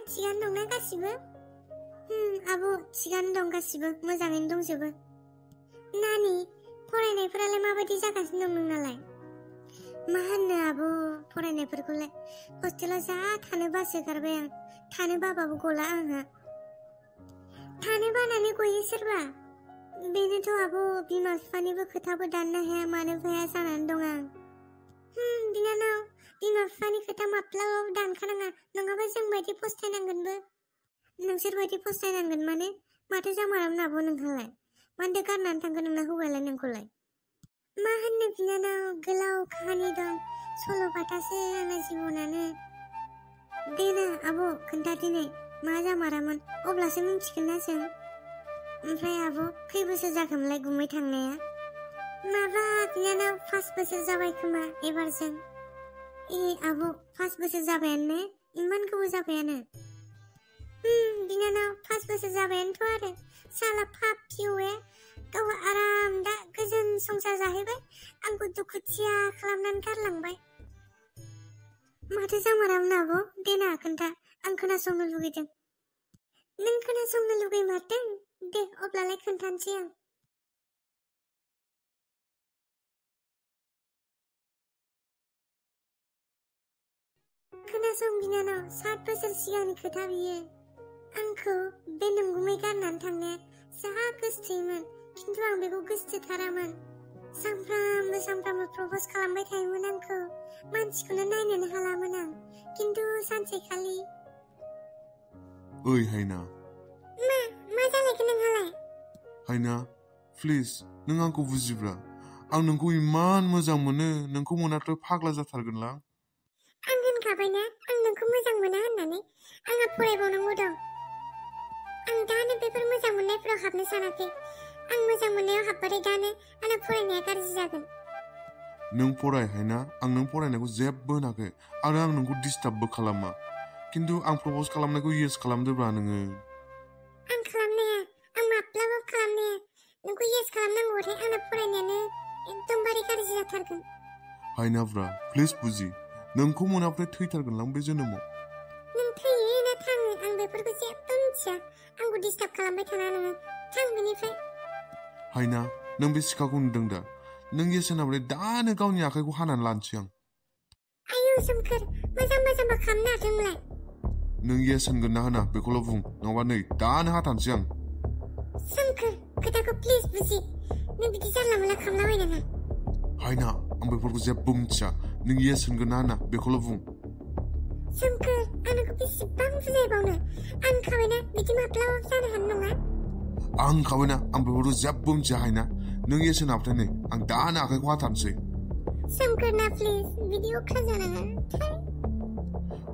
थिगानो दंना गासिबो? आब' थिगानो दं गासिबो मोजाङैनो दंजोबो। नानि फरायनायफोरालाय माबायदि जागासिनो दं नोंनालाय? मा होननो आब' फरायनायफोरखौलाय हस्टेलाव जा थानो बासोगारबाय आं। थानो बाबाबो गला आंहा। थानो बानानै गयो सोरबा। बेनोथ' आब' बिमा बिफानिबो खोथाबो दाननो हाया मानोबो हाया जानानै दं आं। बिनानाव बिमा बिफानि खोथा माब्लाबाबो दानखानाङा नङाबा जों बायदि फस्थायनांगोनबो। नोंसोर बायदि फस्थायनांगोन माने माथो जामारामोन आब' नोंहालाय? मानोथो गारनानै थांखो नोंना हौवायालाय नोंखौलाय? मा होननो बिनानाव गोलाव खाहानि दं सल'बाथासो आंना जिबनानो। देना आब' खोन्था दिनै मा जामारामोन अब्लासो मिन्थिगोन ना जों। ओमफ्राय आब' खै बोसोर जाखोमोनलाय गुमै थांनाया? माबा बिनानाव 5 बोसोर जाबाय खोमा एबारजों। आब' 5 बोसोर जाबायानो ने? इमान गोबाव जाबायानो। बिनानाव 5 बोसोर जाबायानोथ' आरो। साला फाप फिउए गावहा आराम दा गोजोन संसार जाहैबाय आंखौ दुखुथिया खालामनानै गारलांबाय। माथो जामारामोन आब' देना खोन्था आं खोनासंनो लुगैदों। नों खोनासंनो लुगैमारदों? दे अब्लालाय खोन्थानोसै आं। खोनासं बिनानाव 7 बोसोर सिगांनि खोथा बियो। आंखौ बे नोंगुमै गारनानै थांनाया जा गोसोथोयोमोन खिन्थु आं बेखौ गोसोथारामोन। सानफ्रामबो प्रप'ज खालामबाय थायोमोन आंखौ। मानसिखौनो नायनोनो हालामोन आं। खिन्थु सानसेखालि ओइ हायना। मा जालायखो नोंहालाय? हायना प्लिज नों आंखौ बुजिब्रा। आं नोंखौ इमान मोजां मोनो नोंखौ मोनाथ' फाग्ला जाथारगोनलां। आं होनखाबायना आं नोंखौ मोजां मोना होननानै। आंहा फरायबावनांगौ दं। आं दानो बेफोर मोजां मोननायफोराव हाबनो सानाखै। आं मोजां मोननायाव हाबबाथाय दानो आंना फरायनाया गाज्रि जागोन। नों फराय हायना आं नों फरायनायखौ जेबो होनाखै आरो आं नोंखौ डिस्टार्बबो खालामा। खिन्थु आं प्रप'ज खालामनायखौ येस खालामदोब्रा नोङो। आं खालामनाया आं माब्लाबाबो खालामनाया। नोंखौ येस खालामनांगौबाथाय आंना फरायनायानो एकदमबारे गाज्रि जाथारगोन। हायनाब्रा प्लिज बुजि। नोंखौ मोनाब्ला थैथारगोनलां बे जोनोमाव। नों थैयो ना थाङो आं बेफोरखौ जेबो मिथिया। आंखौ डिस्टार्ब खालामबाय थाना नोङो थां बेनिफ्राय। हायना नों बे सिखाखौ नुदों दा? नों येस होनाब्लाथाय दानो गावनि आखाइखौ हानानै लानोसै आं। आयौ सोमखोर मोजांबा खालामनो हाथोंलाय। नों येस होनगोन ना होना बेखौल' बुं नङाबा नै दानो हाथारनोसै आं। सोमखोर खोथाखौ प्लिज बुजि। नों बिदि जानला मोनला खालामलाबायनाङा। हायना आं बेफोरखौ जेबो मिथिया। नों येस होनगोन ना होना बेखौल' बुं। सोमखोर आं नोंखौ बेसेबां बुजायबावनो। आं होनखाबायना बिदि माब्लाबाबो जानो हानाय नङा। आं होनखाबायना आं बेफोरखौ जेबो मिथिया हायना। नों येस होनाब्लाथाय नै आं दानो आखाइखौ हाथारनोसै। सोमखोर ना प्लिज बिदि अख्रा जानाङा।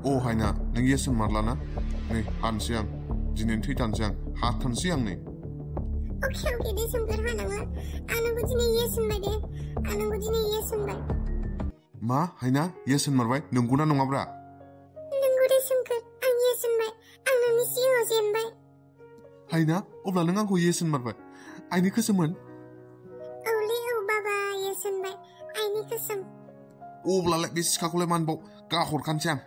अ हायना नों येस होनमारला ना? नै हानोसै आं। दिनैनो थैथारनोसै आं। हाथारनोसै आं नै। अके दे सोमखोर हानांला। आं नोंखौ दिनै येस होनबाय दे। आं नोंखौ दिनै येस होनबाय। मा हायना येस होनमारबाय नंगौना नङाब्रा? नंगौ दे सोमखोर आं येस होनबाय। आं नोंनि सिगाङाव जेनबाय। हायना अब्ला नों आंखौ येस होनमारबाय। आइनि खोसोममोन? औलै औ बाबा येस होनबाय आइनि खोसोम। अब्लालाय बे सिखाखौलाय मानबाव गाहरखानोसै आं।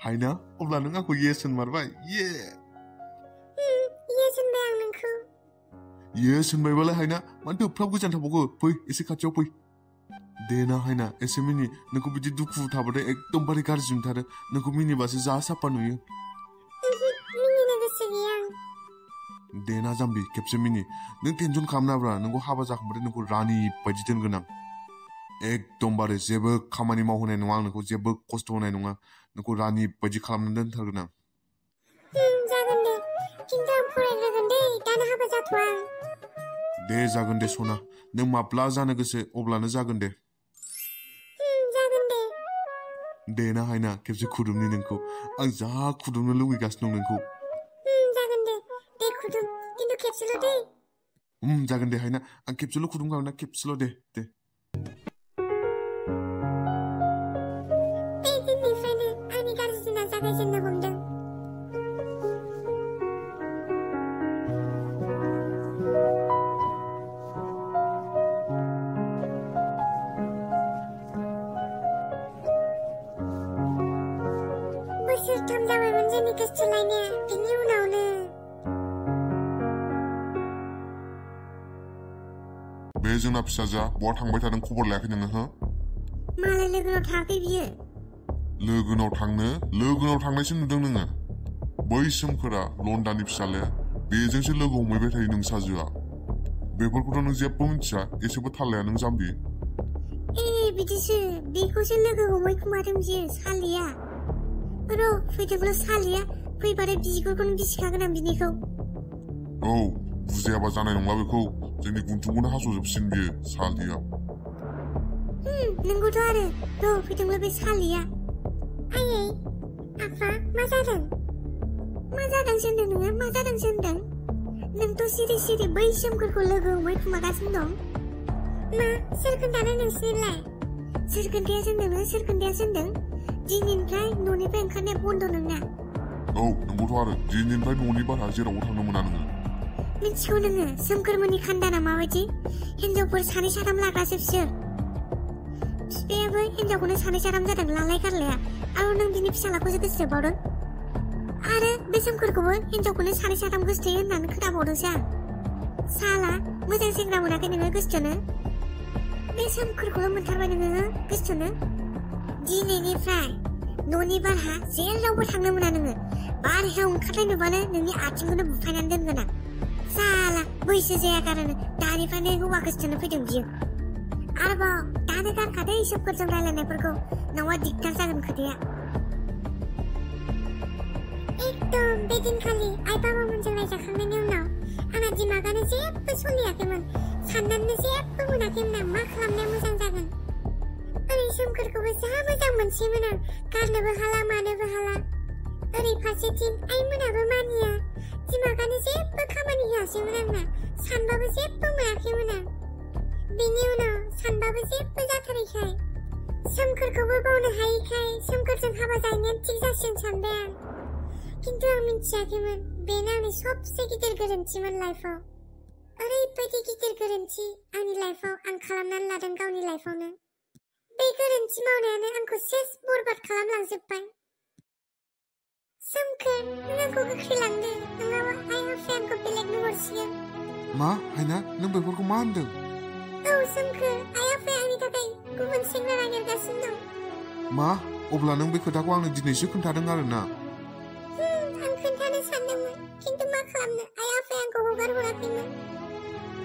हायना अब्ला नों आंखौ येस होनमारबाय। येस होनबाय आं नोंखौ। येस होनबायबालाय हायना मानोथो एफ्राब गोजान थाबावखो? फै एसे खाथियाव फै। देना हायना एसे मिनि। नोंखौ बिदि दुखु थाबाथाय एकदमबारे गाज्रि मोनथारो। नोंखौ मिनिबासो जा साफा नुयो। मिनिनो गोसो गैया आं। देना जाम्बि खेबसे मिनि। नों टेनसन खालामनाब्रा नोंखौ हाबा जाखांबाथाय नोंखौ रानि बायदि दोनगोन आं। एकदमबारे जेबो खामानि मावहोनाय नङा आं नोंखौ जेबो खस्थ' होनाय नङा। नोंखौ रानि बायदि खालामनानै दोनथारगोन आं। जागोन दे खिन्थु आं फरायग्रोगोन दे दानो हाबा जाथ'आ। दे जागोन दे सना। नों माब्ला जानो गोसो अब्लानो जागोन दे। जागोन दे। देना हायना खेबसे खुदुमनि नोंखौ। आं जा खुदुमनो लुगैगासिनो दं नोंखौ। जागोन दे। दे खुदुम खिन्थु खेबसेल' दे। जागोन दे हायना आं खेबसेल' खुदुमखागोन ना खेबसेल' दे। बे दिननिफ्रायनो आंनि गाज्रि दिना जागायजेननो हमदों। बोसोरथाम गोबाव जाबायमोन जोंनि गोसोथोलायनाया बिनि उनावनो बे जोंना फिसाजोआ बहा थांबाय थादों खबर लायाखै नोङो हो मालाय लोगोनाव थाङाखै बियो लोगोनाव थांनायसो नुदों नोङो बै सोमखोरा लन्डानि फिसालाया बेजोंसो लोगो हमहैबाय थायो नों साजोआ बेफोरखौथ' नों जेबो मिथिया एसेबो थाल लाया नों जाम्बि बिदिसो बेखौसो लोगो हमहैखुमादों बियो सालिया र' फैदोंल' सालिया फैबाथाय बिगुरखौनो बिसिखागोन आं बिनिखौ औ बुजायाबा जानाय नंला बेखौ जोंनि गुन्थुंखौनो हास'जोबसिन बियो सालिया नंगौथ' आरो र' फैदोंल' बे सालिया आयै आफा मा जादों होनदों नोङो मा जादों होनदों नोंथ' सिरि सिरि बै सोमखोरखौ लोगो हमहैखुमागासिनो दं मा सोर खोन्थानो नोंसोरलाय सोर खोन्थाया होनदों दिनैनिफ्राय न'निफ्राय ओंखारनाया बन्द' नोंना औ नंगौथ' आरो दिनैनिफ्राय न'नि बारा जेरावबो थांनो मोना नोङो मिथिगौ नोङो सोमखोरमोननि खान्दाना माबायदि हिनजावफोर सानै साथाम लाग्रासो बिसोर बिफायाबो हिनजावखौनो सानै साथाम जादों लालाय गारलाया आरो नों बिनि फिसालाखौसो गोसोथोबावदों आरो बे सोमखोरखौबो हिनजावखौनो सानै साथाम गोसोथोयो होननानै खोनाबावदोंसो आं साला मोजां सेंग्रा मोनाखै नोङो गोसोथोनो बे सोमखोरखौल' मोनथारबाय नोङो गोसोथोनो दिनैनिफ्राय न'नि बारहा जेरावबो थांनो मोना नोङो बारहायाव ओंखारनाय नुबानो नोंनि आथिंखौनो बुफायनानै दोनगोन आं साला बैसो जाया गारानो दानिफ्रायनो हौवा गोसोथोनो फैदों बियो आरोबाव दानो गारखादो सोमखोरजों रायलायनायफोरखौ नङा दिगदार जागोन खोथाया एकदम बे दिनखालि आइ बाबामोनजों रायजाखांनायनि उनाव आंना दिमागानो जेबो सलियाखैमोन साननानै जेबो मोनाखैमोन आं मा खालामनाया मोजां जागोन ओरै सोमखोरखौबो जा मोजां मोनसैमोन आं गारनोबो हाला मानोबो हाला ओरै फारसेथिं आइमोनाबो मानिया दिमागानो जेबो खामानि होआसैमोन आंना सानबाबो जेबो मोनाखैमोन आं बिनि उनाव सानबाबो जेबो जाथारैखाय सोमखोरखौबो बावनो हायैखाय सोमखोरजों हाबा जाहैनाया थिग जासिगोन सानबाय आं खिन्थु आं मिथियाखैमोन बेनो आंनि सबसे गिदिर गोरोन्थिमोन लाइफआव ओरैबायदि गिदिर गोरोन्थि आंनि लाइफआव आं खालामनानै लादों गावनि लाइफआवनो बे गोरोन्थि मावनायानो आंखौ सेस बरबाद खालामलांजोब्बाय सोमखोर नों आंखौ गोख्रै लांदो नङाबा आइ आफाया आंखौ बेलेगनो हरसिगोन मा हायना नों बेफोरखौ मा होनदों औ सोमखोर आइ आफाया आंनि थाखाय गुबुन सेंग्रा नागिरगासिनो दं मा अब्ला नों बे खोथाखौ आंनो दिनैसो खोन्थादों आरोना आं खोन्थानो सानदोंमोन खिन्थु मा खालामनो आइ आफाया आंखौ हगार हराखैमोन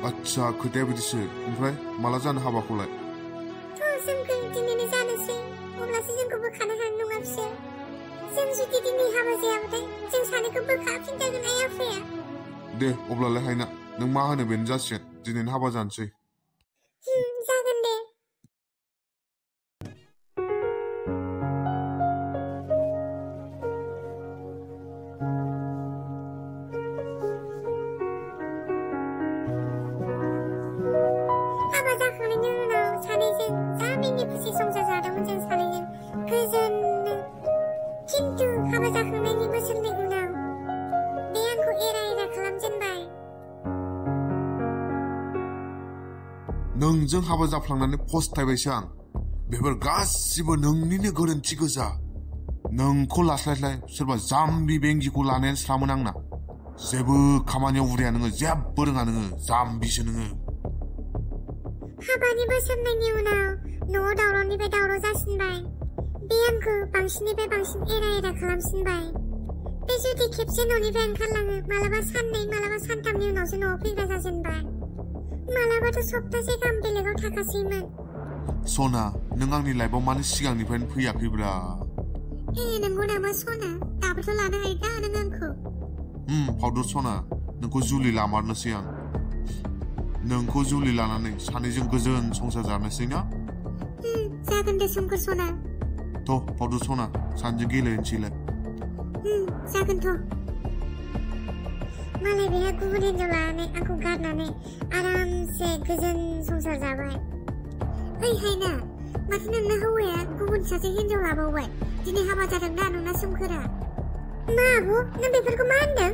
आच्छा खोथाया बिदिसो ओमफ्राय माला जानो हाबाखौलाय सोमखोर दिनैनो जानोसै अब्लासो जोंखौ बोखानो हानाय नङा बिसोर जों जुदि दिनै हाबा जायाबाथाय जों सानैखौ बोखाफिनजागोन आइ आफाया दे अब्लालाय हायना नों मा होनो बेनो जासिगोन दिनैनो हाबा जानोसै जागोन दे हाबा जाखांनायनि उनाव सानैजों जा मिनि खुसि संसार जादोंमोन जों सानैजों गोजोननो खिन्थु हाबा जाखांनायनि बोसोरनि उनाव बे आंखौ एरा खालामजेनबाय नोंजों हाबा जाफ्लांनानै फस्थायबायसो आं बेफोर गासिबो नोंनिनो गोरोन्थि गोजा नोंखौ लास्लायस्लाय सोरबा जाम्बि बेंगिखौ लानायानो स्रामोन आंना जेबो खामानियाव उदाया नोङो जेबो रोङा नोङो जाम्बिसो नोङो हाबानि बोसोरनैनि उनाव न'आव दावरावनिफ्राय दावराव जासिनबाय बे आंखौ बांसिननिफ्राय बांसिन एरा खालामसिनबाय बे जुदि खेबसे न'निफ्राय ओंखारलाङो मालाबा साननै मालाबा सानथामनि उनावसो न'आव फैग्रा जाजेनबाय मालाबाथ' सप्तासे गाहाम बेलेगाव थाखासैमोन सना नों आंनि लाइफआव मानो सिगांनिफ्रायनो फैयाखैब्रा नंगौ नामा सना दाबोथ' लानो हायो दा नों आंखौ फाउदर सना नोंखौ जुलि लामारनोसै आं नोंखौ जुलि लानानै सानैजों गोजोन संसार जानोसै ना जागोन दे सोमखोर सना थ' फाउदर सना सानैजों गेलेनोसैलाय जागोनथ' मालाय बेहा गुबुन हिनजाव लानानै आंखौ गारनानै आरामसे गोजोन संसार जाबाय ओइ हायना माथो नोंना हौवाया गुबुन सासे हिनजाव लाबावबाय दिनै हाबा जादों दा नोंना सोमखोरा मा आब' नों बेफोरखौ मा होनदों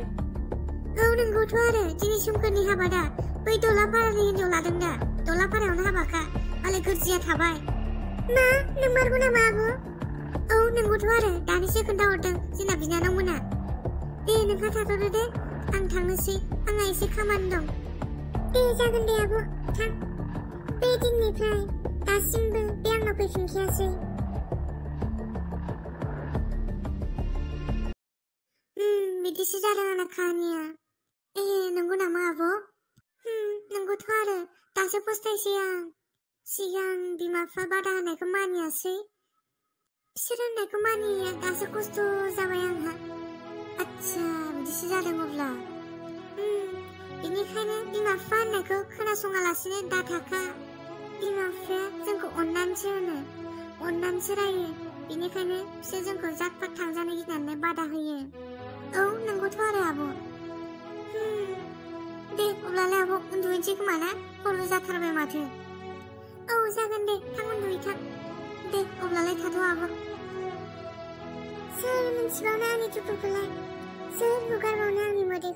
औ नंगौथ' आरो दिनै सोमखोरनि हाबा दा बै दलापारानि हिनजाव लादों दा दलापारायावनो हाबाखा मालाय गोरजिया थाबाय मा नोंमारगौ नामा आब' औ नंगौथ' आरो दानिसो खोन्थाहरदों जोंना बिनानावमोना। दे नोंहा थाथ'दो दे, आं थांनोसै, आंहा एसे खामानि दं। दे जागोन दे आब', थां। बे दिननिफ्राय दासिमबो बे आंनाव फैफिनखायासै। बिदिसो जादों आंना खाहानिया। नंगौ नामा आब'? नंगौथ' आरो दासो फस्थायसै आं। सिगां बिमा बिफा बादा होनायखौ मानियासै। बिसोर होननायखौ मानिया दासो खस्थ' जाबाय आंहा। आच्छा बिदिसो जादों अब्ला। बेनिखायनो बिमा बिफा होननायखौ खोनासङालासिनो दा थाखा। बिमा बिफाया जोंखौ अननानैसो होनो, अननानैसो रायो। बेनिखायनो बिसोर जोंखौ जात-पात थांजानो गिनानै बादा होयो। औ नंगौथ' आरो आब'। दे अब्लालाय आब' उन्दुहैनोसै खोमा ना? हरबो जाथारबाय माथो। औ जागोन दे, थां उन्दुहैथां। दे अब्लालाय थाथ' आब'। सोर मिन्थिबावनो आंनि दुखुखौलाय, सोर हुगारबावनो आंनि मोदैखौ।